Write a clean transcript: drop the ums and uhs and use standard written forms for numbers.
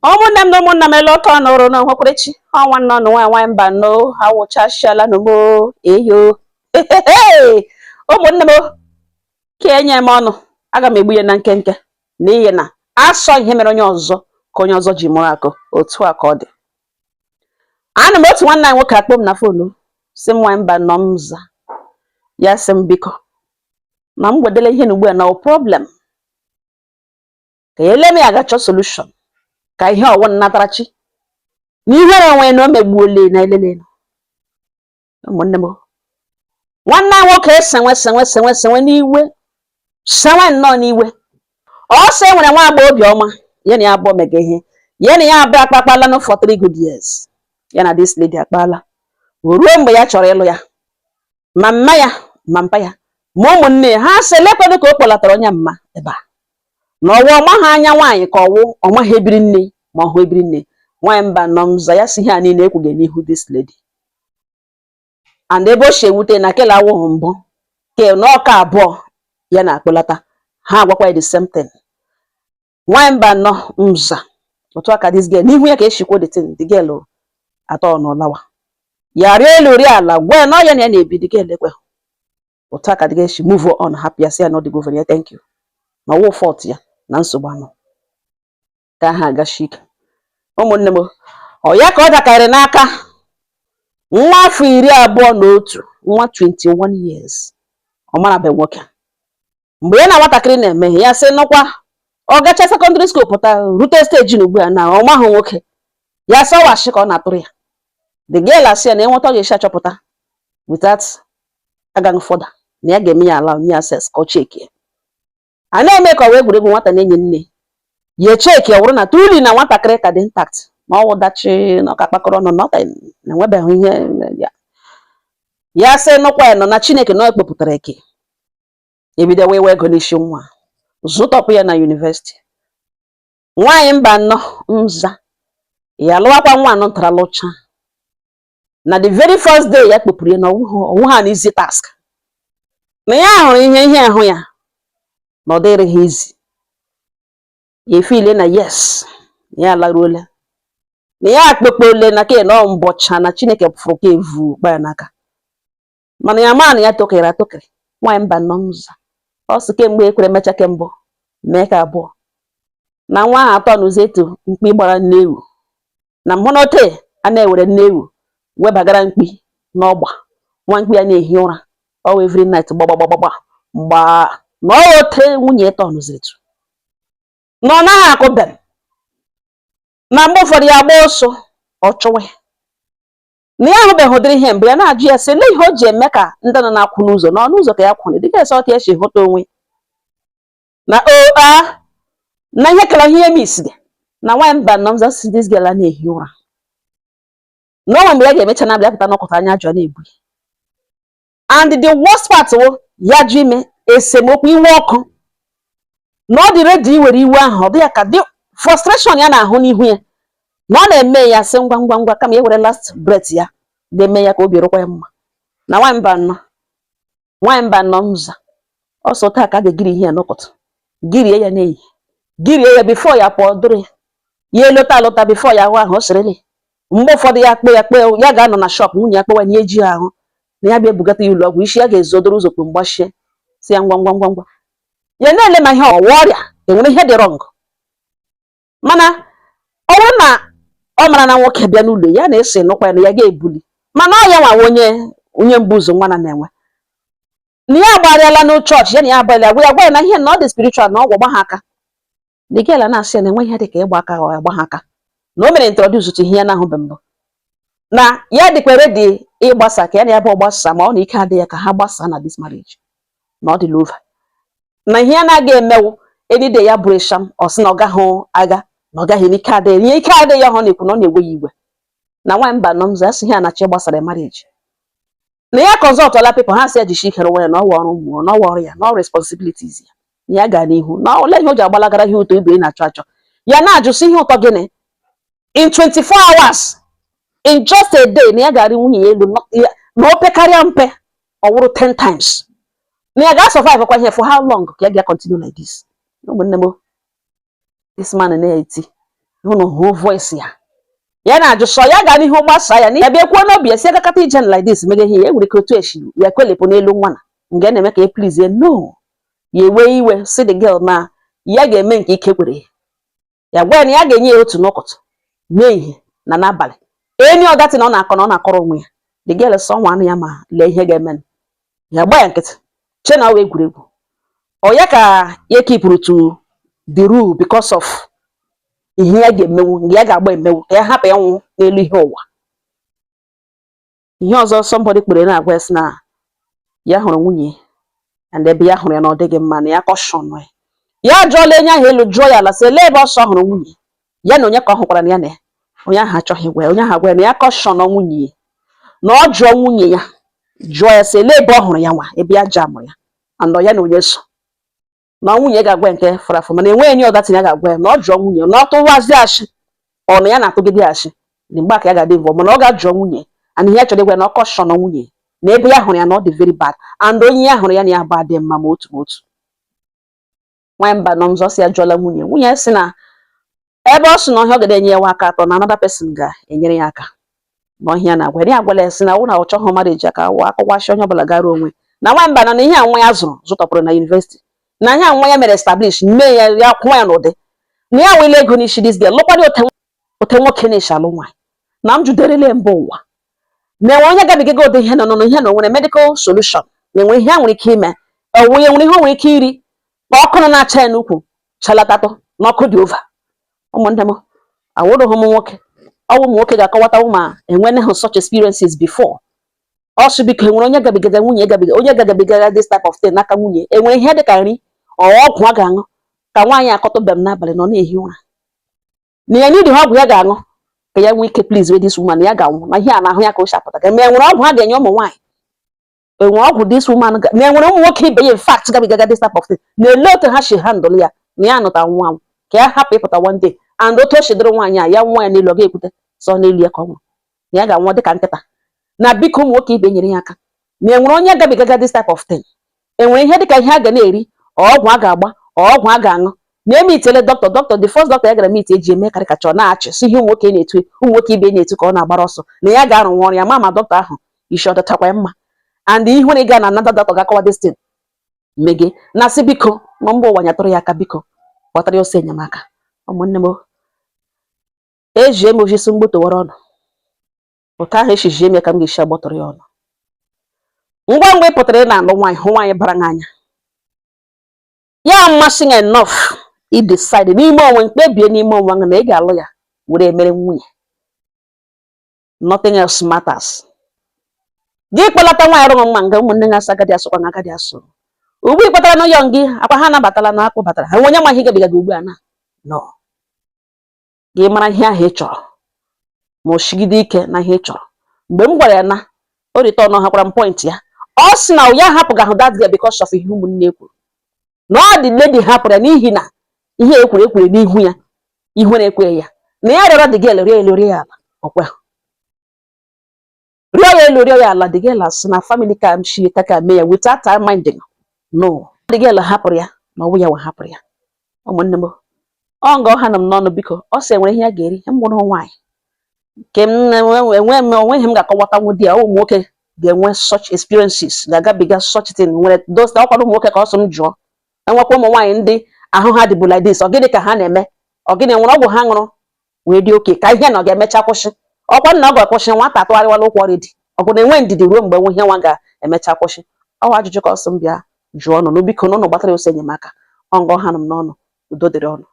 Ụmụnne m na ụmụnna m, ele ụtọ nụrụ na nhwekwurechi ọnwa nnọ nụ nwaanyị nwaanyị mba nnọọ awụchasịala n'ugbo eyo. Ụmụnne m, ka enye m ọnụ, aga m egbu ya na nkenke, n'ihi na asọ ihe mere onye ọzọ ka onye ọzọ ji mụrụ akụ. Otu a ka ọ dị. Ana m otu nwanne anyị nwoke akpọ m na phone, si m, "Nwaanyị mba nọ m za." Ya sị m, biko, na m gwedele ihe na ugbu a na o problem, ka ele m ya ga-achọ solution, ka ihe ọwụ nnatarachi na ihere onwe na o megbuole na elele. Ụmụnne m, nwanne anyị nwoke esenwe senwe senwe senwe n'iwe, senwe nnọọ n'iwe. Ọ sị e nwere nwa agbọghọ obiọma ya na ya abụọ mega ihe, ya na ya abụọ akpakpala no for 3 good years. Ya na this lady akpala o ruo mgbe ya chọrọ ịlụ ya, ma mma ya ma mpa ya ma ụmụnne ya, ha sị lekwanụ ka o kpọlatara onye mma ebe a na ọwụ ọmaghị anya nwaanyị, ka ọwụ ọmaghị ebiri nne ma ọ hụ ebiri nne. Nwaanyị mba nọ m za, ya si ihe a niile ekwughị n'ihu this lady. And ebe o si ewute na kele awụghị mbụ ke na ọka abụọ ya na-akpọlata, ha agwakwa ya the same thing. Nwaanyị mba nọ nza, otu aka this girl n'ihu ya ka eshikwo the thing. The girl atọ n'ọlawa ya rịọ elu rie ala, gwa ya na ọ ya na ya na-ebi. The girl ekwe. Otu aka the girl si move on, hapụ ya, sị ya na ọ dịgo over ya, thank you, na ọwụ fault ya na nsogbu anọ ka ha agashi ike. Ụmụnne m, ọ ya ka ọ dakarị n'aka nwa afọ 21, nwa 21 years, ọ marabe nwoke. Mgbe ya na nwatakịrị na-eme ihe, ya sị nụkwa ọ gacha secondary school pụta, rute stage na ugbu a na ọ mahụ nwoke, ya sị ọwashi ka ọ na-atụrụ ya. The girl asị ya na enweta ọ ga-esi achọpụta without agaghị further, na ya ga-eme ya ala nye access ka ọ chekie. A na-eme ka ọ wee egwuregwu nwata na-enye nne ya echeki, ọ bụrụ na truly na nwatakịrị ka dị intact, na ọ wụdachi na ọ ka kpakọrọ ọnụ, nothing na enwebeghị ihe ya. Ya sị nụkwa ya nọ na Chineke na ọ kpepụtara eke, ebido wee wee ego n'isi nwa, zụtọpụ ya na university. Nwaanyị mba nnọọ nza, ya lụwakwa nwa anọ tara lụcha. Na the very first day ya kpopụrụ ya na ọwụghị ha na easy task, na ya hụrụ ihe ihe ahụ ya na ọ dịrị ha easy. Ya efile na yes, na ya alaruola, na ya akpekpole na ke na ọ mbọcha na Chineke fụrụ ka evu kpa ya n'aka, mana ya maa na ya tokere atokere. Nwaanyị mba nnọọ nza, ọ sị kemgbe ekwere mecha kembụ mee ka abụọ na nwa ahụ atọ n'ụzọ etu mkpi gbara nne ewu na mhụnote a na-ewere nne ewu webagara mkpi n'ọgba, nwa mkpi ya na-ehi ụra ọ every night gbagbagbagba mgba na ọ ote nwunye ịtọ n'ụzọ etu na ọ naghị akụ bem, na mgbe ụfọdụ ya agba ọsọ ọ chụwa ya, na ya ahụbeghị ụdịrị ihe mbụ. Ya na-ajụ ya sị lee ihe o ji eme ka ndị nọ na-akwụ n'ụzọ n'ọnụ ụzọ ka ya kwụrụ, dịka esi ọta ya si hụta onwe na o a na ihe kara ihe misiri na nwaanyị mba nọ m si this girl a na-ehi ụra na onwe mgbe ya ga-emecha na abịa pụta n'ọkụta anya ajọ na-ebu ya. And the worst part wụ ya jụ ime esemokwu iwe ọkụ, na ọ dị ready iwere iwe ahụ, ọ dị ya ka dị frustration ya na-ahụ n'ihu ya na ọ na-eme ya sị ngwa ngwa ngwa, kama ya were last breath ya ga-eme ya ka obi rụkwa ya mma. Na nwaanyị mba nnọọ, nwaanyị mba nnọọ nza, ọsọ taa ka a ga-egiri ihe ya n'ụtụtụ, girie ya n'ehihie, girie ya before ya pụọ, dụrụ ya ya elota alụta before ya ahụ ahụ o sirili. Mgbe ụfọdụ ya kpe ya kpe, ya ga-anọ na shop, nwunye ya kpewa na ya eji ahụ na ya bịa ebugata ya ụlọ ọgwụ, isi ya ga-ezodoro ụzọ kpe mgbachie, si ya ngwa ngwa ngwa ngwa. Ya na-ele ma ihe ọwa ọrịa enwere ihe dị wrong, mana ọ bụrụ na ọ mara na nwoke bịa n'ụlọ ya na-ese nụkwa ya na ya ga-ebuli, mana ọ ya nwa onye onye mbụ ụzọ nwa na na-enwe na ya agbarịala na chọọchị ya na ya abalị agwa ya, gwa ya na ihe na ọ dị spiritual, na ọgwụ gba ha aka. The girl na-asị ya na enwe ihe dị ka ịgba aka ọ agba ha aka, na o mere introduce to ihe ya na-ahụbe mbụ, na ya dịkwa ready ịgbasa ka ya na ya bụ gbasa, ma ọ na ike adịghị ya ka ha gbasaa na this marriage, na ọ dịla over, na ihe ya na-aga emewu any day ya bụrụ ịsham, ọ sị na ọ gaghị aga, na ọ gaghị, n'ike adịghị ihe, ike adịghị ya. Ọ na-ekwu na ọ na-ewe ya iwe na nwaanyị mba nọ mzọ, ya sị ihe a na-achọ gbasara marriage, na ya consultala people, ha sị ya jishi ike rụwa ya, na ọwa ọrụ mmụọ, na ọwa ọrụ ya, na ọ responsibilities ya, na ya gaa n'ihu, na ole ihe o ji agbalagara ihe ụtọ ibe ị na-achọ achọ. Ya na-ajụ sị ihe ụtọ gịnị in 24 hours, in just a day, na ya ga-arị nwunye ya elu na o pekarịa mpe ọ wụrụ 10 times, na ya ga-survive kwa ihe for how long, ka ya ga continue like this? Ụmụnne m, this man na-eti Unu hụ voice ya, ya na-ajụ sọ ya gaa n'ihu gbasaa ya na ya bịa kwuo n'obi ya si agakọta ije like this mege ihe ya enwere ike otu esi ya kwelepụ n'elu nwa na nga na-eme ka e please no ya ewe iwe, si the girl na ya ga-eme nke ike kwere ya. Ya gwa ya na ya ga-enye ya otu n'ụtụtụ n'ehihie na n'abalị. Any other thing ọ na-akọ na ọ na-akọrọ onwe ya. The girl sọ nwa anụ ya ma lee ihe ga-eme, ya gba ya nkịtị, che na ọ wụ egwuregwu. Ọ ya ka ya keepụrụ to the rule because of ihe ya ga-emenwu, nke ya ga-agba emenwu ka ya hapụ ịnwụ n'elu ihe ụwa. Ihe ọzọ somebody kpere na-agwa ya sị na ya hụrụ nwunye and ebe ya hụrụ ya na ọ dịghị mma, na ya caution ya. Ya jụọla enye ahụ elu, jụọ ya ala, sị elee ebe ọsọ hụrụ nwunye ya na onye ka ọ hụkwara na ya na ya. Onye ahụ achọghị ịgwa ya. Onye ahụ agwa ya na ya caution nwunye ya, na ọ jụọ nwunye ya, jụọ ya sị elee ebe ọ hụrụ ya nwa, ebe ya ji amụrụ ya and ya na onye so na nwunye ga-agwa ya nke fọrọ afọ, mana enweghị any other thing ya ga-agwa ya, na ọ jụọ nwunye na ọ tụwazi ashị, ọ na ya na-atụgide ashị na mgbe aka ya ga-adị mbọ, mana ọ ga-ajụọ nwunye and ihe ya chọrọ ịgwa ya na ọ caution nwunye na ebe ya hụrụ ya na ọ dị very bad and onye ya hụrụ ya na ya bụ adị mma ma otu ma otu. Nwanyị mba nọ nzọ si ya jụọla nwunye. Nwunye ya sị na ebe ọ sị na ọhịa ọ ga enye ya aka atọ na another person ga-enyere ya aka na ọhịa na-agwa ya. Agwala ya sị na wụ na ọ chọghị marriage aka wụ akọwashi onye ọbụla gara onwe na nwanyị mba nọ na ihe a nwa ya zụrụ zụtọpụrụ na university, na ihe a nwa ya mere establish mee ya, ya kwụọ ya n'ụdị na ya wele ego n'isi this girl lụkwadị ote nwoke na-esi alụ nwaanyị na m juderele mba ụwa na-enwe onye gabigago ụdị ihe nọ nọ ihe na o nwere medical solution, na enwere ihe a nwere ike ime, onwe nwere ihe o nwere ike iri ka ọkụ nọ na-acha ya n'ukwu chalatatụ na ọkụ dị over. Ụmụnne m, awụrụghị m nwoke, ọwụ ụmụ nwoke ga-akọwatanwu ma enwene ha such experiences before. Ọsụ biko, enwere onye gabigaga nwunye gabiga, onye gagabigara this type of thing n'aka nwunye, enwere ihe dịka nri ọ ọgwụ a ga-aṅụ ka nwaanyị akọtụbe m n'abalị nọ na-ehi ụra, na ya n'idi ọgwụ ya ga-aṅụ ka ya nwee ike please with this woman, ya ga-anwụ na ihe a na-ahụ ya ka o si apụta, ka ma enwere ọgwụ a ga-enye ụmụ nwaanyị, enwere ọgwụ this woman na enwere ụmụ nwoke ibe ya in fact gabigaga this type of thing, na ele otu ha si handle ya, na ya nụta nwa anwụ ka ya hapụ ịpụta one day and otu o si dịrị nwaanyị a ya nwa ya n'elu, ọ ga-ekwute sọ n'elu ya ka ọ nwụrụ, na ya ga-anwụ dịka nkịta. Na biko, ụmụ nwoke ibe nyere ya aka, na enwere onye gabigaga this type of thing, enwere ihe dịka ihe a ga na-eri, ọgwụ a ga-agba, ọgwụ a ga-aṅụ, na-eme itele dọkịta. Dọkịta, the first doctor ya gara meet eji eme karịkacha na-achị si ihe ụmụ nwoke na-etu, ụmụ nwoke ibe na-etu ka ọ na-agbara ọsọ, na ya ga-arụ nwa ọrụ ya ma dọkịta ahụ isi ọ dịtakwa ya mma and ihu na ịga na another doctor ga-akọwa this thing mege na sị biko, ma mba ụwa nyatụrụ ya aka, biko kpọtara ya ọsọ enyemaka. Ụmụnne m, ejie m ojisi mgbotowara ọnụ otu ahụ eshijie m ya ka m ga-esi agbọtọrọ ya ọnụ. Ngwa ngwa ị pụtara ị na-alụ nwaanyị, hụ nwaanyị bara n'anya ya mmasị ya enough, i decide n'ime onwe, mkpebie n'ime onwe gị na ị ga-alụ ya were emere nwunye, nothing else matters. Gị kpọlata nwaanyị rụrụ mma nga ụmụnne gị asụ agadi asụkwa na agadi asụ. Ugbu ị kpọtara n'ụyọ gị akwa ha anabatala na akpụ batara ha nwe onye ma ihe gabiga gị ugbu a na no gị mara ihe ahụ ị chọrọ ma o shigide ike na ihe ị chọrọ. Mgbe m gwara ya na o return hakwara m point ya, ọ sị na ya hapụghị ahụ that girl because of ihe ụmụnne kwuru, na ọ dị lady hapụrụ ya n'ihi na ihe ekwuru ekwuru n'ihu ya, ihu na-ekwe ya, na ya rịọrọ the girl, rịọ elu rịọ ya ala, ọkwa rịọ ya elu rịọ ya ala. The girl asị na family ka m shi ka mee ya without her minding no. The girl hapụrụ ya ma ọ bụ ya nwe hapụrụ ya. Ụmụnne m, ọ nga ọha nọ m n'ọnụ. Biko, ọ sị enwere ihe ya ga-eri m mụrụ nwaanyị nke m enwe m onweghị m ga-akọwatanwu di ya. Ụmụ nwoke ga-enwe such experiences, ga-agabiga such thing, nwere those ọkwado ụmụ nwoke ka ọ sọ m jụọ, enwekwa ụmụ nwaanyị ndị ahụ ha dịbụ like this, ọ gịnị ka ha na-eme? Ọ gịnị nwere ọgwụ ha ṅụrụ wee dị oke ka ihe na ọ ga-emecha kwụsị? Ọkwa nna ọ ga-akwụsị, nwata atụgharịwala ụkwụ ọrịdị ọgụ na-enwe ndidi ruo mgbe nwe ihe nwa ga-emecha kwụsị. Ọ ajụjụ ka ọ sị m bịa jụọ ọnụ n'biko, n'ụnụ gbatara ya ọsọ enyemaka. Ọ nga ọha nọ m n'ọnụ. Udo dịrị ọnụ.